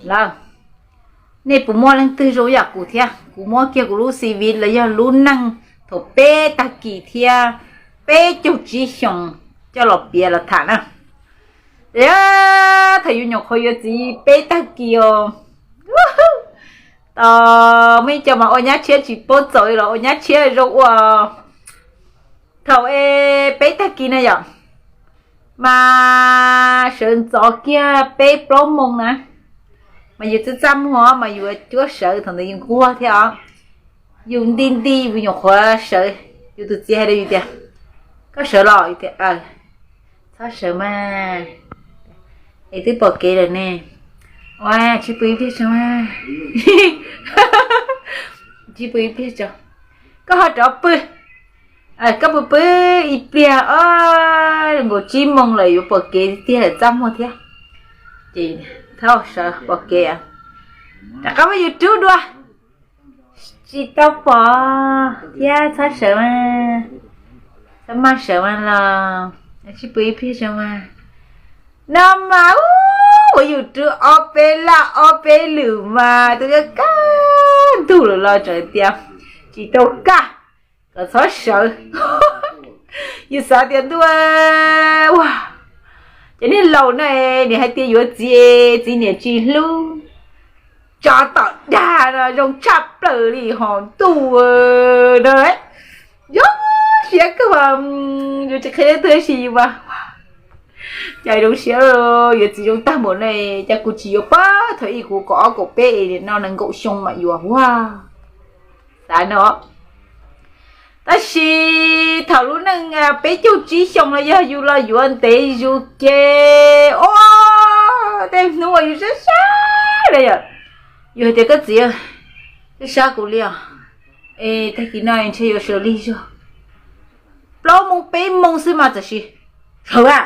Lawm, nej puas muaj leej twg zoo yam kuv thiab? Kuv muab kiag kuv lub C V los yog lub neej thaum peb tag kis thiab peb caug tsib xyoos coj los piav los tham na. Thaum yus nyuam qhuav yuav txiv peb tag kis os, tos muaj ib co mas ua nyab tshiab tsis paub txaus li los ua nyab tshiab zoo ua. Thaum es peb tag kis na yom, mas sawv ntxov kiag peb plaub moos na, mas yus txaj txaj muag mas yus cuab sawv thaum ntawd yus nquag thiab os. Yus nti nti yus nyuam qhuav sawv, yus tus txiv hais rau yus tias, koj sawv los? Yus tias, txhob sawv mas, es twb pom kev lawm ne. Ua tsis pw ib pliag tso mas, tsis pw ib pliag tso, koj ho rov pw. Koj pw pw ib pliag os, nkaus tsib moos lawm yuav pom kev tiag lawm txaj muag thiab. Ces thaum sawv pom kev, rov qab muab yus rub dua, tsis tau pom thiab, txhob sawv mas, txhob maj sawv mas los, tsis pw ib pliag tso mas. No mas ua yus rub ob peb laj ob peb lwm mas tus kab ntug lawm los tseem tias, tsis tau kaj, kom txhob sawv. Yus xav tias ntuj, ua, cov niag laus na, nws hais tias yuav txiv, txiv niam tsis hlub, tso tom dag no zoo tshaj plaws li ho ntuj no. Yog siab kawg, yus tsis qhia leej twg tab sis yus mas, cas zoo siab, yuav txiv zoo tag npaum no, cas kuv tsis yuav pab thaum ub kuv kaum ob kaum peb es nim no nees nkaum xyoo mam yuav ua. Xav no. Tab sis thaum lub neej peb caug tsib xyoo no yog yus los yuav ntev yus ces, o, tej hnub uas yus sab sab na yom, yus hais tias koj txiv, sab sab kuv li os, es tag kis no ntshe yuav sawv lig zog, plaub moos peb moos xwb mas tam sim, sawv a,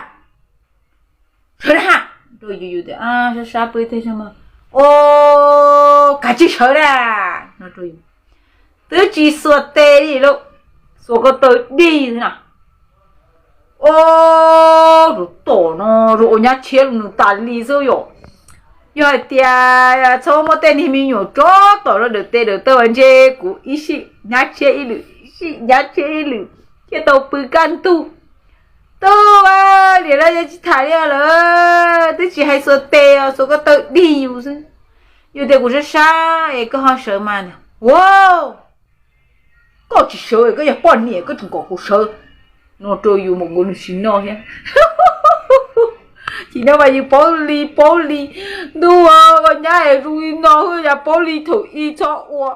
sawv na, rau yus, yus tias sab sab pw tej, o, kav tsij sawv na, no rau yus. Twb tsis xuas tes li lauj, xuas ko taw dig xwb na. O, tus tom no zoo ua nyab tshiab li nws tas li xwb yom. Yog hais tias txhob muaj tej niag me nyuam tsob tom no dawm tes dawm taw ntshe kuv ib sij nyab tshiab ib lwm, ib sij nyab tshiab ib lwm thiaj tau pw kaj ntug. Tub, nim no yog tsis tham li lawm, twb tsis hais xuas tes os, xuas ko taw dig yus xwb. Yus tias kuv sab sab es koj ho sawv mas. Ua, koj tsis sawv, koj yog poj niam koj tseem kom kuv sawv, no rau yus mus nkaus nws tsis noj thiab. Tsis noj mas yus paub li paub li, ntuj, koj nyab es zoo li no xwb yus paub li thaum ub txhob ua.